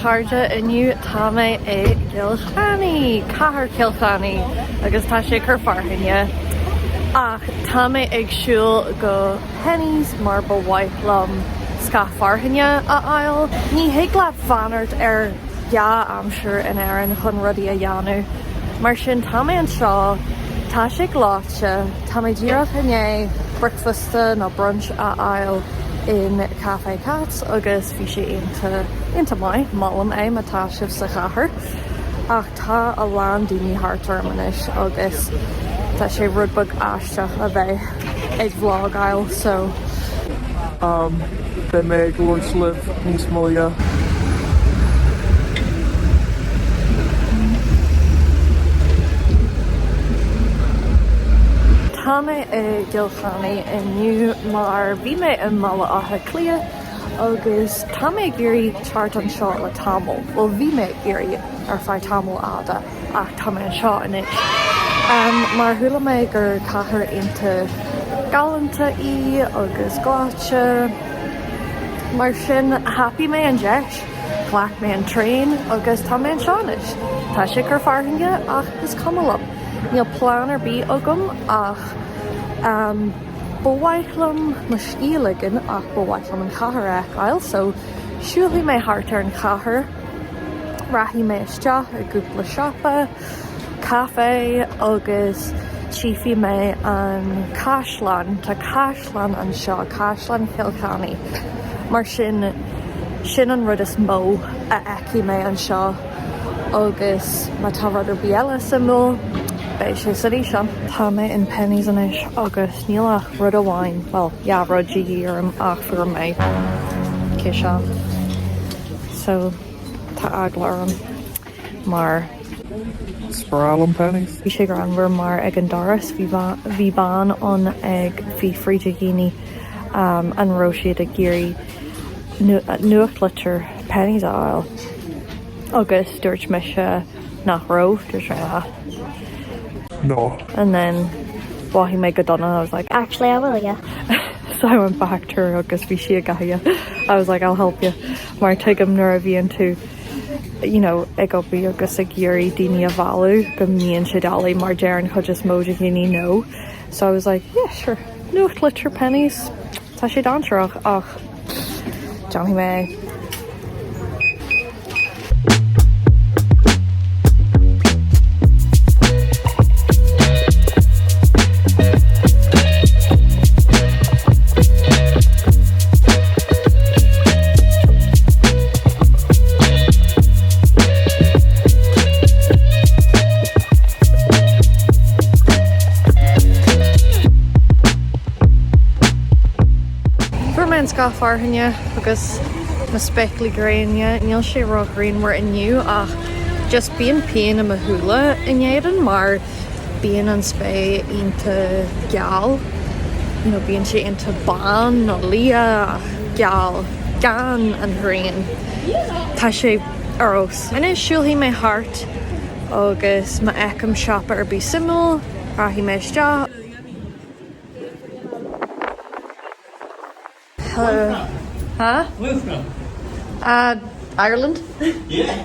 chairde, inniu tá mé i gCill Chainnigh, cathair Chill Chainnigh, agus tá sé ag cur fearthainne. Ach tá mé ag siúl go Penneys mar ba mhaith liom scáth fearthainne a fháil. Ní thig leat fanacht ar dhea-aimsir in Éirinn chun rudaí a dhéanamh. Mar sin tá mé anseo, tá sé gleoite, tá mé díreach i ndiaidh bricfeasta nó brunch a fháil in Café Cats agus bhí sé iontach, iontach maith, molaim é má tá sibh sa chathair. Ach tá a lán daoine thart orm anois agus tá sé rud beag aisteach a bheith ag vlogáil so. Am, beidh mé ag labhairt libh níos moille. Tá mé i gCill Chainnigh inniu mar bhí mé i mBaile Átha Cliath agus tá mé ag iarraidh teacht anseo le tamall, bhuel bhí mé ag iarraidh ar feadh tamall fhada ach tá mé anseo anois mar chuala mé gur cathair iontach galánta í agus gleoite. Mar sin thapaigh mé an deis, ghlac mé an traein agus tá mé anseo anois. Tá sé ag cur fearthainne ach is cuma liom. Níl plean ar bith agam ach ba mhaith liom mo scíth a ligean ach ba mhaith liom an chathair a fheiceáil so siúlfaidh mé thart ar an chathair, rachaidh mé isteach i gcúpla siopa, caife agus tchífidh mé an caisleán, tá caisleán anseo, Caisleán Chill Chainnigh, mar sin, sin an rud is mó a fheicfidh mé anseo agus má tá rud ar bith eile suimiúil, beidh sé san fhíseán. Tá mé in Penneys anois agus níl ach rud amháin, bhuel, dhá rud de dhíth orm ach fuair mé ciseán. So, tá eagla orm mar. Is breá liom Penneys. Bhí sé greannmhar mar ag an doras bhí bhí bean ann ag fiafraí de dhaoine an raibh siad ag iarraidh nuachtlitir Penneys a fháil agus dúirt mise nach raibh, dúirt mé ah. No. And then mhothaigh mé go dona, I was like Actually I will, yeah. So I went back to her agus bhí sí ag gáire, I was like I'll help you mar tuigim nuair a bhíonn tú you know, ag obair agus ag iarraidh daoine a mhealladh go mbíonn sé doiligh mar deir an chuid is mó de dhaoine no. So I was like, yeah, sure, nuachtlitir Penneys, tá sé dainséarach ach déanfaidh mé é. Fuair mé an scáth fearthainne agus na spéaclaí gréine. Níl sé ró-ghrianmhar inniu ach just bíonn pian i mo shúile in Éirinn mar bíonn an spéir iontach geal nó bíonn sé iontach bán nó liath ach geal gan an ghrian. Tá sé ar fheabhas. Anois siúlfaidh mé thart agus má fheicim siopa ar bith suimiúil, rachaidh mé isteach. Hello. Huh? Where you from? Uh, Ireland. Yeah.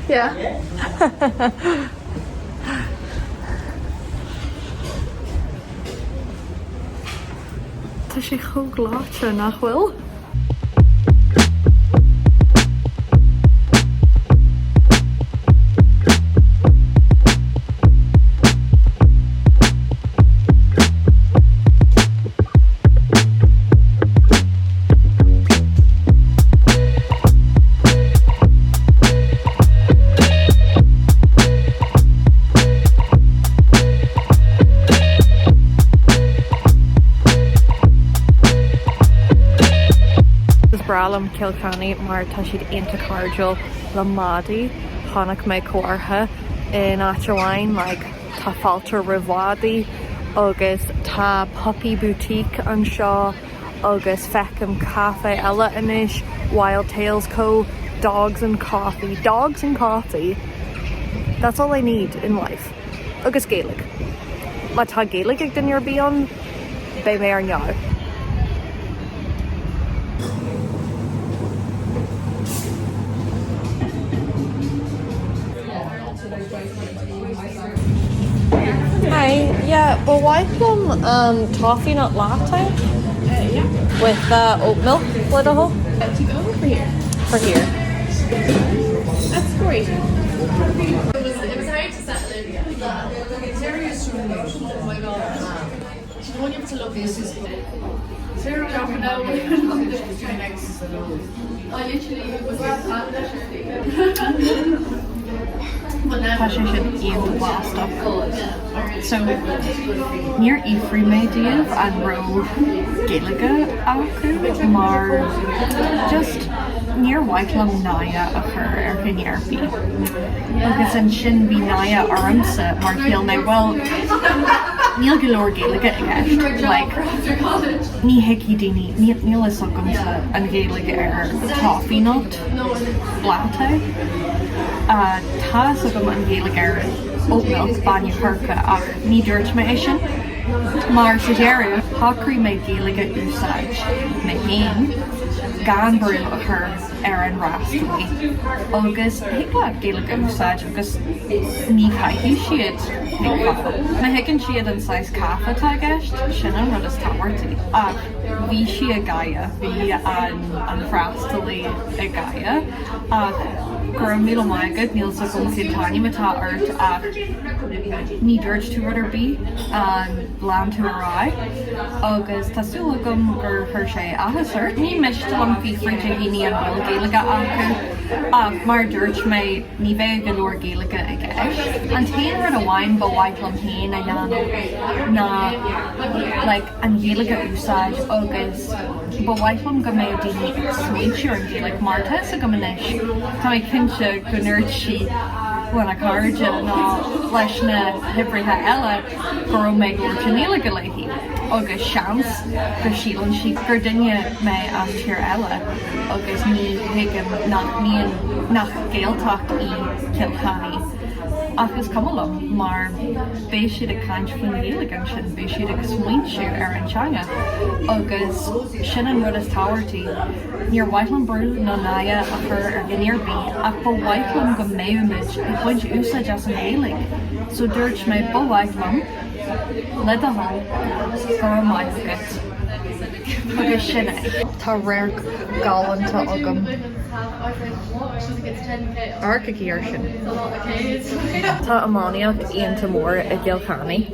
Yeah. Yeah. Tá sé chomh gleoite, nach bhfuil? Is breá liom Cill Chainnigh mar tá siad iontach cairdiúil le madaí. Chonaic mé comhartha in áit amháin like tá fáilte roimh mhadaí agus tá puppy boutique anseo agus feicim caife eile anois, Wild Tales Co, dogs and coffee, dogs and coffee, that's all I need in life. Agus Gaeilge. Má tá Gaeilge ag duine ar bith ann, beidh mé ar neamh. Yeah, ba mhaith liom an toffee nut latte with oat milk le do thoil. To go or for here? For here. That's great. It was, it was hard to settle in. Oh my god. Tá sé sin iontach blasta. So, níor fhiafraigh mé díobh an raibh Gaeilge acu mar just níor mhaith liom náire a chur ar dhuine ar bith. Agus ansin bhí náire ormsa mar shíl mé bhuel níl go leor Gaeilge i gceist like ní thuigfidh daoine, níl fhios agamsa an Ghaeilge ar toffee nut latte. Tá fhios agam an Ghaeilge ar oat milk, bainne coirce, ach ní dúirt mé é sin mar sa deireadh shocraigh mé Gaeilge a úsáid mé féin gan brú a chur ar an fhreastalaí agus thig leat Gaeilge a úsáid agus ní chaithfidh siad tuigbheáil. Má thuigeann siad an saghas caife atá i gceist, sin an rud is tábhachtaí. Ach bhí sí ag gáire, bhí an an freastalaí ag gáire ach go raibh míle maith agat, níl 's agam cén t-ainm atá ort ach ní dúirt tú rud ar bith, lean tú ar aghaidh agus tá súil agam gur chuir sé áthas ort. Ní miste liom fiafraí de dhaoine an bhfuil Gaeilge acu ach mar a dúirt mé ní bheadh go leor Gaeilge i gceist. An t-aon rud amháin ba mhaith liom féin a dhéanamh ná like an Ghaeilge a úsáid agus ba mhaith liom go mbeadh daoine ag smaointiú ar an Ghaeilge mar tá fhios agam anois, tá mé cinnte go ndúirt sí lena cairde nó leis na hoibrithe eile go raibh mé ag labhairt i nGaeilge léi agus seans go síleann sí gur duine mé as tír eile agus ní thuigim nach mbíonn, nach Gaeltacht í Cill Chainnigh. Ach is cuma liom mar beidh siad ag caint faoin Ghaeilge ansin, beidh siad ag smaointiú ar an teanga agus sin an rud is tábhachtaí. Níor mhaith liom brú ná náire a chur ar dhuine ar bith ach ba mhaith liom go mbeadh muid ag baint úsáid as an Ghaeilge so dúirt mé ba mhaith liom, le do thoil, go raibh maith agat agus sin é. Tá radharc galánta agam. Amharcaigí air sin. Tá iomaíocht iontach mór i gCill Chainnigh.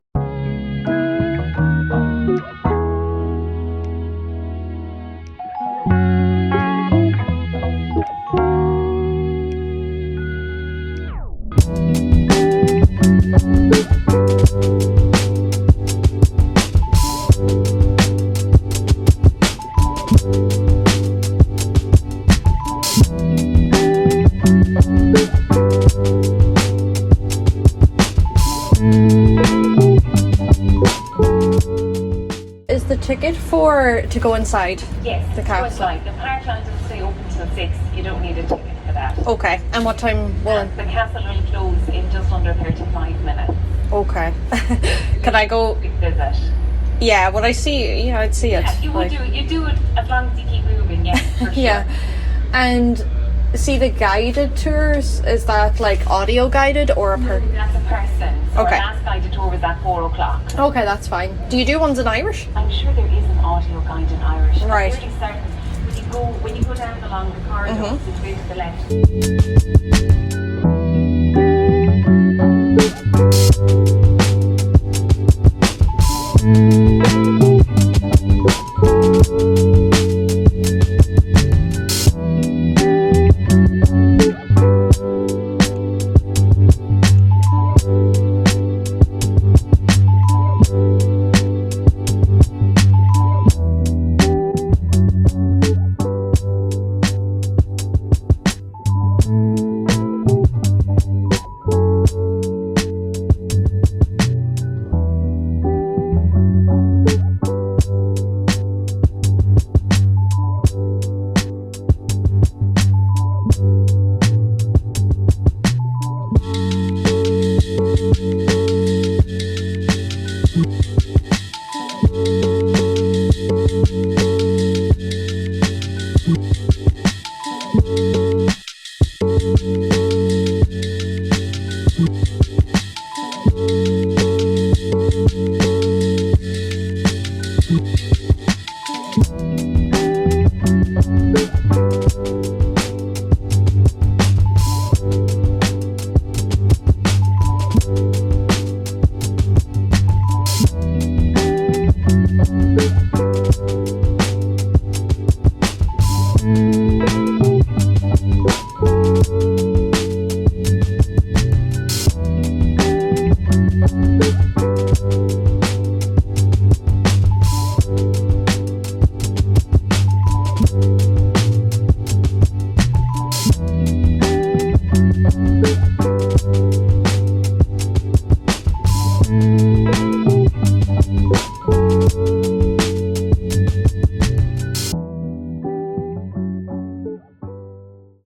Is the ticket for to go inside Yes, the go castle? inside. The parkland will stay open till 6. You don't need a ticket for that. Okay, and what time will The castle will close in just under 35 minutes. Okay. Can I go? Quick visit. Yeah, would I see? Yeah, I'd see it. You would like- do you do it as long as you keep moving, yes, for sure. Yeah. And see the guided tours, is that like audio guided or a per That's a person. So Okay. Our last guided tour was at 4 o'clock. Okay, that's fine. Do you do ones in Irish? I'm sure there is an audio guide in Irish. I'm Right. fairly certain. When you go when you go down along the corridor, Mm-hmm. it's way to the left.